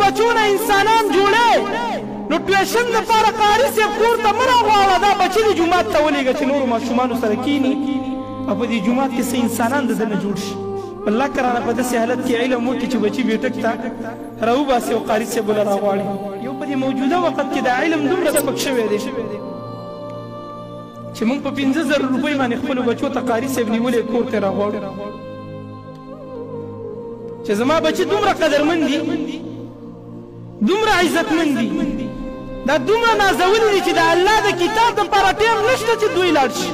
بچو نه انسانان جوړې، نو ټیوشن دپاره قاري صاحب کور ته مه راغواړه، دا بچي دې جومات ته ولېږه چې نورو ماشومانو سره کښېني او په دې جومات کې څه انسانان د ده نه جوړ شي. والله که رانه په داسې حالت کې علم وکړي چې بچي بیټک ته راوباسي او قاري صاحب وله راغواړي. یو په دې موجوده وخت کې دا علم دومره سپک شوی دی چې موږ په 5000 روپۍ باندې خپلو بچو ته قاري صاحب نیولی کور ته راغواړو، چې زما بچي دومره قدرمن دي، دومره عزتمن دي، دا دومره نازولي دي چې د الله د کتاب دپاره ټایم نشته چې دوی لاړ شي.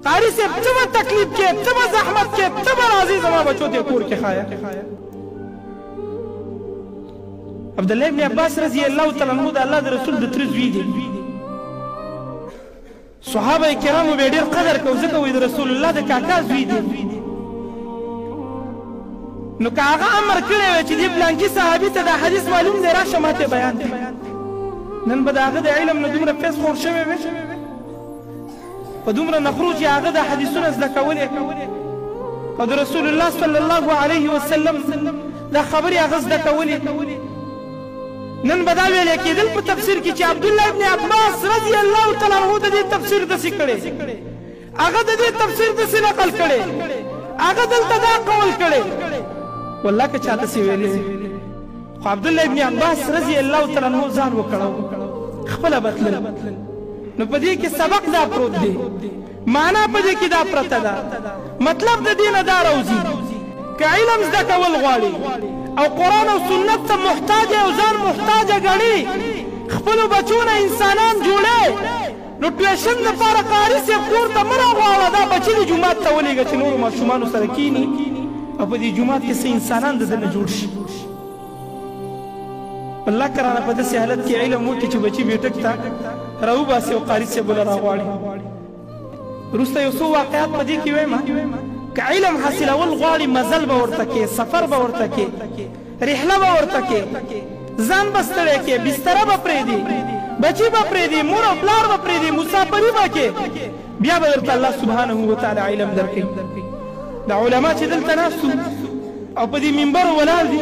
قاري صاحب ته به تکلیف کې، ته به زحمت کې، ته به راځې زما بچو ته کور کې ښایه. عبدالله ابن عباس رضی الله تعالی عنه د الله د رسول د تره زوی دی. صحابه کرامو به ډېر قدر کو، ځکه وایي د رسول الله د کاکا زوی دی. نو که هغه امر کړی وی چې دې پلانکي صحابي ته دا حدیث معلوم دی، راشه ماته بیان کړه، نن به د هغه د علم نه دومره فیض خور شوی وی، په دومره نخرو چې هغه د حدیثونه زده کولې او د رسول الله صلی الله علیه وسلم دا خبرې هغه زده کولې، نن به دا ویلی کېدل په تفسیر کې چې عبدالله ابن عباس رضی الله تعالی عنه د دې تفسیر داسې کړی، هغه د دې تفسیر داسې نقل کړی، هغه دلته دا قول کړی. والله که چا داسې ویلی، خو عبدالله ابن عباس رضی الله تعالی عنه ځان وکړو، خپله به تلل. نو په دې کې سبق دا پروت دی، معنا په دې کې دا پرته ده، مطلب د دې نه دا راوځي که علم زده کول غواړي او قرآن او سنت ته محتاج او ځان محتاج ګڼي، خپلو بچو نه انسانان جوړې، نو ټیوشن دپاره قاري صاحب کور ته مه راغواړه، دا بچي دې جومات ته ولېږه چې نورو ماشومانو سره کښېني او په دې جومات کې څه انسانان د ده نه جوړ شي. والله که رانه په داسې حالت کې علم وکړي چې بچي بیټک ته راوباسي او قاري صاحب وله راغواړي. وروسته یو څو واقعات په دې کې وایم. که علم حاصلول غواړي، مزل به ورته کې، سفر به ورته کې، رحله به ورته کې، ځان به ستړی کې، بستره به پرېږدي، بچي به پرېږدي، مور او پلار به پرېږدي، مسافري به کې، بیا به درته الله سبحانه وتعالی علم درکوي. دا علما چې دلته ناست او په دې منبرو ولاړ دي،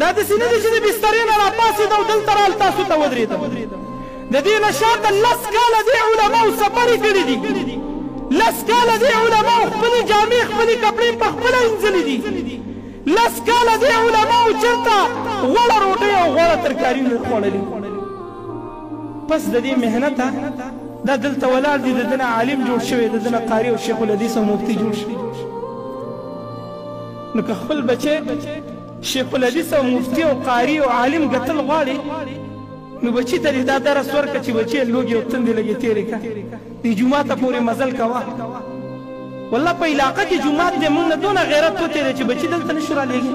دا داسې نه دي چې د بسترې نه راپاڅېده او دلته رال تاسو ته ودرېده. د دې نه شاته 10 کاله دې علماو سفرې کړي دي، 10 کاله دې علماو خپلې جامې خپلې کپړې په خپله اینځلې دي، 10 کاله دې علماو چېرته غوړه روټۍ او غوړه ترکاري نه خوړلې. پس د دې محنته دا دلته ولاړ دي، د ده نه عالم جوړ شوی، د ده نه قاري او شیخ الحدیث او مفتي جوړ شوی. نو که خپل بچی شیخ الحدیث او مفتي او قاري او عالم ګتل غواړي، نو بچي ته دې دا درس ورکړه چې بچیه لوږې او تندې لږې تېرې کړه، دې جوماته پورې مزل کوه. والله په علاقه کې جومات دی، موږ نه دونه غیرت وتی دی چې بچي دلته نه شو رالېږي.